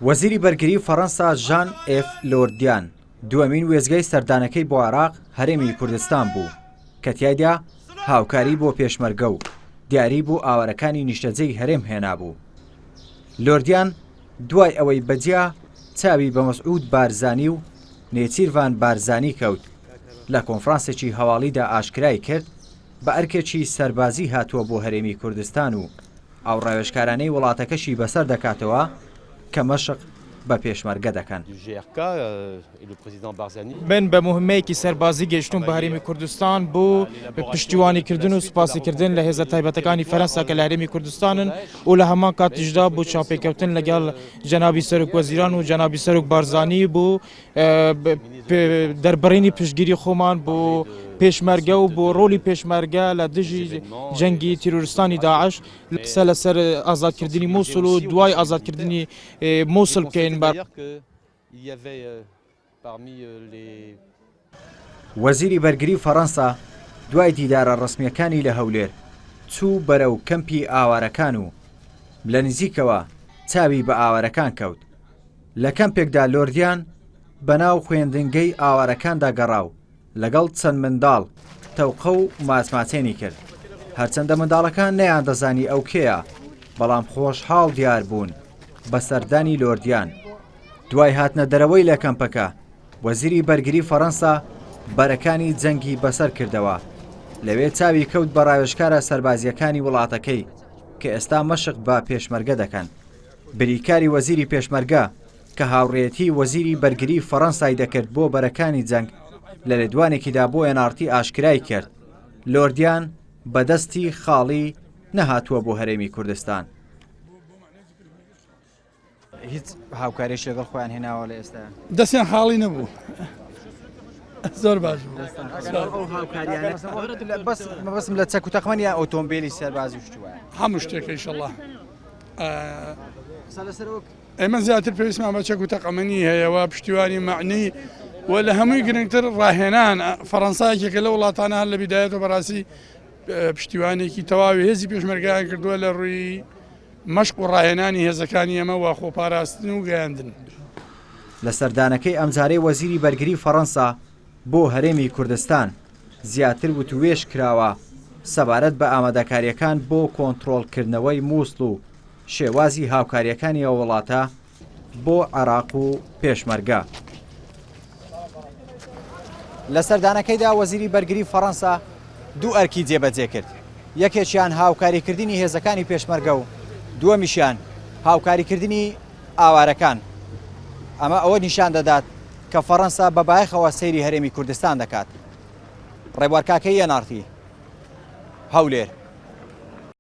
وەزیری بەرگری فەڕەنسا ژان ئێف لۆردیان دووەمین وێستگەی سەردانەکەی بۆ عێراق هەرێمی کوردستان بوو کە تیایدا هاوکاری بۆ پێشمەرگە و دیاری بۆ ئاوارەکانی نیشتەجێی هەرێم هێنابوو. لۆردیان دوای ئەوەی بەجیا چاوی بە مەسعود بارزانی و نێچیرڤان بارزانی کەوت لە کۆنفرانسێکی هەواڵیدا ئاشکرای کرد بە ئەرکێکی سەربازی هاتووە بۆ هەرێمی کوردستان و ئەو ڕاوێژکارانەی وڵاتەکەشی بەسەر دەکاتەوە کە مەشق بە پێشمەرگە دەکەن. من بە موهیمەیەکی سەربازی گەیشتووم بە هەرێمی کوردستان بۆ پشتیوانیکردن و سوپاسیکردن لە هێزە تایبەتەکانی فەرەنسا کە لە هەرێمی کوردستانن و لە هەمان کاتیشدا بۆ چاوپێکەوتن لەگەڵ جەنابی سەرۆک وەزیران و جەنابی سەرۆک بارزانی بۆ دەربڕینی پشتگیری خۆمان بۆ پێشمەرگە و بۆ ڕۆلی پێشمەرگە لە دژی جەنگی تیرۆرستانی داعش قسە لەسەر ئازادکردنی مووسڵ و دوای ئازادکردنی مووسڵ بکەین بە. وەزیری بەرگری فەڕەنسا دوای دیدارە ڕەسمییەکانی لە هەولێر، چوو بەرەو کەمپی ئاوارەکان و لە نزیکەوە چاوی بە ئاوارەکان کەوت. لە کەمپێکدا لۆردیان بەناو خوێندنگەی ئاوارەکاندا گەڕا و لەگەڵ چەند منداڵ تەوقە و ماچماچێنی کرد. هەرچەندە منداڵەکان نەیاندەزانی ئەو کێیە، بەڵام خۆشحاڵ دیار بوون بە سەردانی لۆردیان. دوای هاتنە دەرەوەی لە کەمپەکە، وەزیری بەرگری فەڕەنسا بەرەکانی جەنگی بەسەر کردەوە. لەوێ چاوی کەوت بە ڕاوێژکارە سەربازییەکانی وڵاتەکەی کە ئێستا مەشق بە پێشمەرگە دەکەن. بریکاری وەزیری پێشمەرگە کە هاوڕێیەتی وەزیری بەرگری فەڕەنسای دەکرد بۆ بەرەکانی جەنگ، لە لێدوانێکیدا بۆ ئێن ئاڕ تی ئاشکرای کرد، لۆردیان بە دەستی خاڵی نەهاتووە بۆ هەرێمی کوردستان. هیچ هاوکاریش لەگەڵ خۆیان هێناوە لە ئێستا؟ دەستیان خاڵی نەبوو زۆر باش بوو. بەس مەبەستم لە چەک و تەقەمەنی یان ئۆتۆمبێلی سەربازی و شتی وایە؟ هەموو شتێک ئیشەڵا. ئێمە زیاتر پێویستمان بە چەک و تەقەمەنی هەیە و پشتیوانی مەعنی و لە هەمووی گرنگتر ڕاهێنان فەڕەنسا یەکێکە لە وڵاتانە هەر لە بیدایەتەوە بەڕاستی پشتیوانێکی تەواوی هێزی پێشمەرگەیان کردووە لە ڕووی مەشق و ڕاهێنانی هێزەکانی ئێمە و خۆپاراستن و گەیاندن. لە سەردانەکەی ئەمجارەی وەزیری بەرگری فەڕەنسا بۆ هەرێمی کوردستان زیاتر وتووێژ کراوە سەبارەت بە ئامادەکارییەکان بۆ کۆنتڕۆڵکردنەوەی مووسڵ و شێوازی هاوکارییەکانی ئەو وڵاتە بۆ عێراق و پێشمەرگە. لە سەردانەکەیدا وەزیری بەرگری فەڕەنسا دوو ئەرکی جێبەجێ کرد، یەکێکیان هاوکاریکردنی هێزەکانی پێشمەرگە و دووەمیشیان هاوکاریکردنی ئاوارەکان. ئەمە ئەوە نیشان دەدات کە فەڕەنسا بە بایەخەوە سەیری هەرێمی کوردستان دەکات. ڕێبوار کاکەیی، ئێن ئاڕ تی، هەولێر.